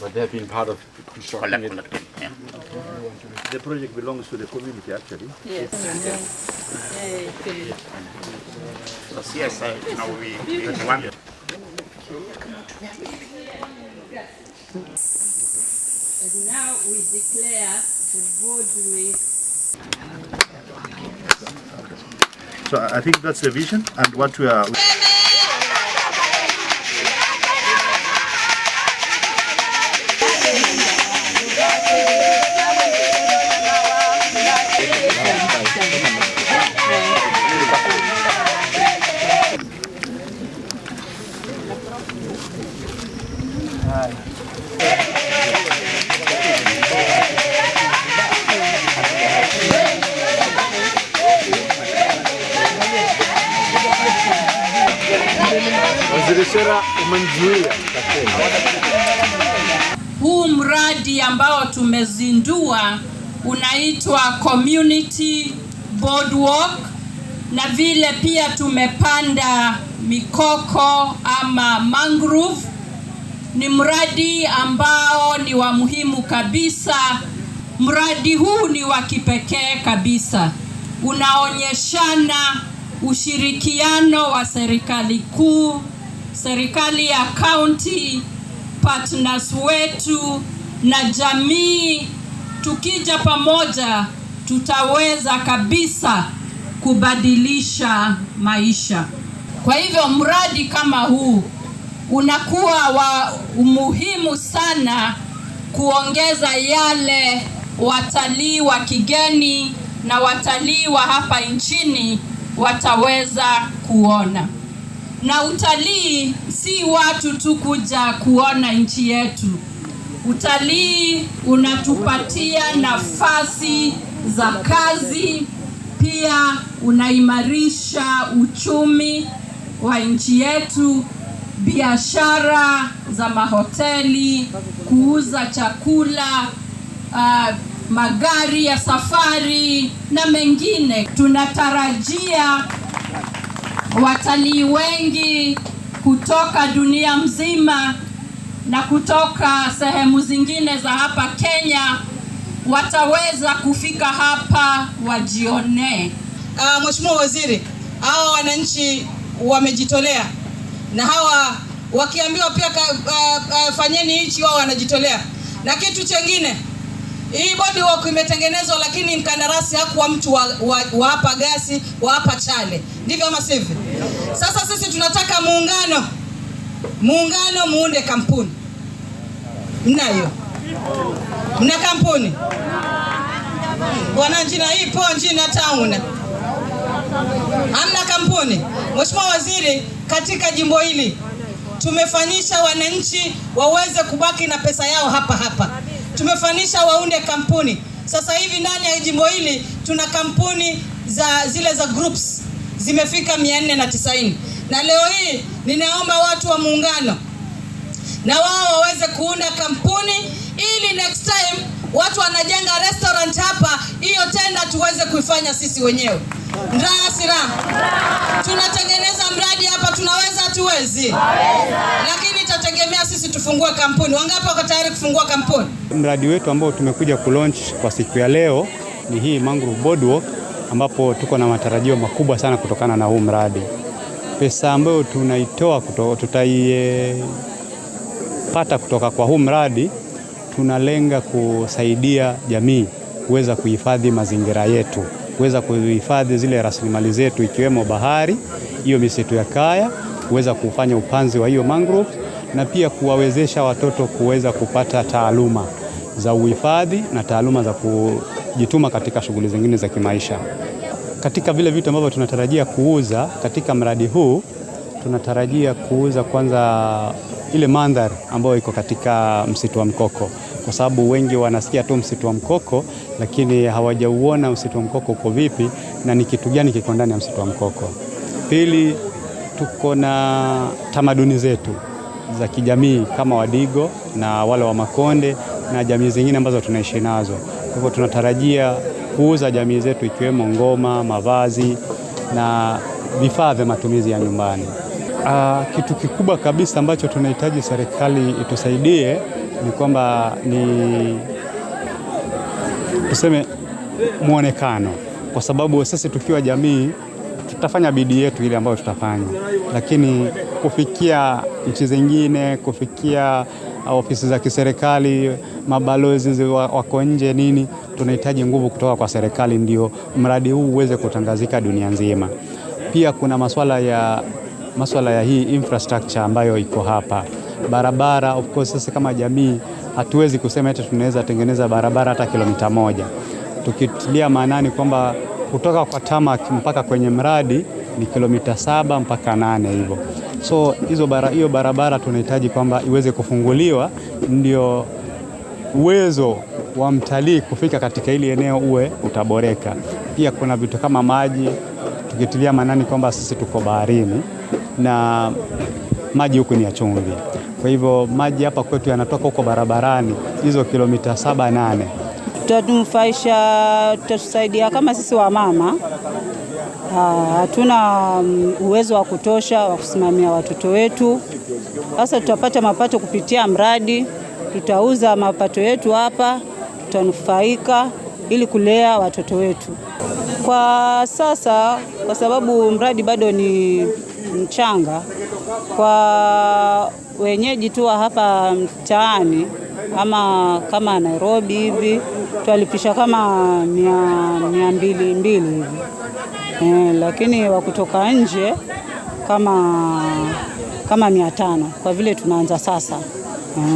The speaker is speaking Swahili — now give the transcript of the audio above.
But they have been part of constructing it. Collecting. Yeah. The project belongs to the community actually. Yes. So CSI, we want. And now we declare the Vodui. So I think that's the vision and what we are. Waziri Sera, umenizuia. Huu mradi ambao tumezindua unaitwa Community Boardwalk, na vile pia tumepanda mikoko ama mangrove. Ni mradi ambao ni wa muhimu kabisa. Mradi huu ni wa kipekee kabisa, unaonyeshana ushirikiano wa serikali kuu, serikali ya county, partners wetu na jamii. Tukija pamoja tutaweza kabisa kubadilisha maisha. Kwa hivyo mradi kama huu unakuwa wa umuhimu sana kuongeza yale watalii wa kigeni na watalii wa hapa nchini wataweza kuona. Na utalii si watu tu kuja kuona nchi yetu. Utalii unatupatia nafasi za kazi, pia unaimarisha uchumi wa nchi yetu, biashara za mahoteli, kuuza chakula, magari ya safari na mengine. Tunatarajia watalii wengi kutoka dunia mzima na kutoka sehemu zingine za hapa Kenya wataweza kufika hapa wajionee. Mheshimiwa Waziri, hawa wananchi wamejitolea, na hawa wakiambiwa pia fanyeni hichi, wao wanajitolea. Na kitu chengine, hii boardwalk imetengenezwa, lakini mkandarasi hakuwa mtu wa hapa Gasi, wa hapa Chale, ndivyo ama sivyo? Sasa sisi tunataka muungano muunde kampuni. Mnayo? Mna kampuni? Bwana njina ipo njina town. Hamna kampuni. Mheshimiwa Waziri, katika jimbo hili tumefanyisha wananchi waweze kubaki na pesa yao hapa hapa. Tumefanyisha waunde kampuni. Sasa hivi ndani ya jimbo hili tuna kampuni za zile za groups zimefika 490. Na leo hii ninaomba watu wa muungano na wao waweze kuunda kampuni ili next time watu wanajenga restaurant hapa, hiyo tenda tuweze kuifanya sisi wenyewe. Ndrasira, tunatengeneza mradi hapa, tunaweza tuwezi? Lakini itategemea sisi tufungue kampuni. Wangapi wako tayari kufungua kampuni? Mradi wetu ambao tumekuja kulaunch kwa siku ya leo ni hii Mangrove Boardwalk, ambapo tuko na matarajio makubwa sana kutokana na huu mradi. Pesa ambayo tunaitoa tutaipata kutoka kwa huu mradi, tunalenga kusaidia jamii kuweza kuhifadhi mazingira yetu, kuweza kuhifadhi zile rasilimali zetu ikiwemo bahari, hiyo misitu ya kaya, kuweza kufanya upanzi wa hiyo mangrove, na pia kuwawezesha watoto kuweza kupata taaluma za uhifadhi na taaluma za kujituma katika shughuli zingine za kimaisha. Katika vile vitu ambavyo tunatarajia kuuza katika mradi huu, tunatarajia kuuza kwanza ile mandhari ambayo iko katika msitu wa Mkoko, kwa sababu wengi wanasikia tu msitu wa Mkoko lakini hawajauona msitu wa Mkoko uko vipi na ni kitu gani kiko ndani ya msitu wa Mkoko. Pili, tuko na tamaduni zetu za kijamii kama Wadigo na wale wa Makonde na jamii zingine ambazo tunaishi nazo. Kwa hivyo tunatarajia kuuza jamii zetu ikiwemo ngoma, mavazi na vifaa vya matumizi ya nyumbani. Kitu kikubwa kabisa ambacho tunahitaji serikali itusaidie ni kwamba ni tuseme muonekano, kwa sababu sisi tukiwa jamii tutafanya bidii yetu ile ambayo tutafanya, lakini kufikia nchi zingine, kufikia ofisi za kiserikali, mabalozi wako nje nini, tunahitaji nguvu kutoka kwa serikali ndio mradi huu uweze kutangazika dunia nzima. Pia kuna maswala ya hii infrastructure ambayo iko hapa, barabara. Of course sisi kama jamii hatuwezi kusema eti tunaweza tengeneza barabara hata kilomita 1, tukitilia maanani kwamba kutoka kwa tarmac mpaka kwenye mradi ni kilomita 7 mpaka 8 hivyo. So hiyo barabara tunahitaji kwamba iweze kufunguliwa ndio uwezo wa mtalii kufika katika hili eneo uwe utaboreka. Pia kuna vitu kama maji, tukitilia maanani kwamba sisi tuko baharini na maji huku ni ya chumvi. Kwa hivyo maji hapa kwetu yanatoka huko barabarani hizo kilomita 7, 8. Tutanufaisha, tutatusaidia kama sisi wamama hatuna uwezo wa kutosha wa kusimamia watoto wetu. Sasa tutapata mapato kupitia mradi, tutauza mapato yetu hapa, tutanufaika ili kulea watoto wetu. Kwa sasa, kwa sababu mradi bado ni mchanga, kwa wenyeji tu wa hapa mtaani ama kama Nairobi hivi twalipisha kama 200 200 hivi lakini wa kutoka nje kama 500 kwa vile tunaanza sasa.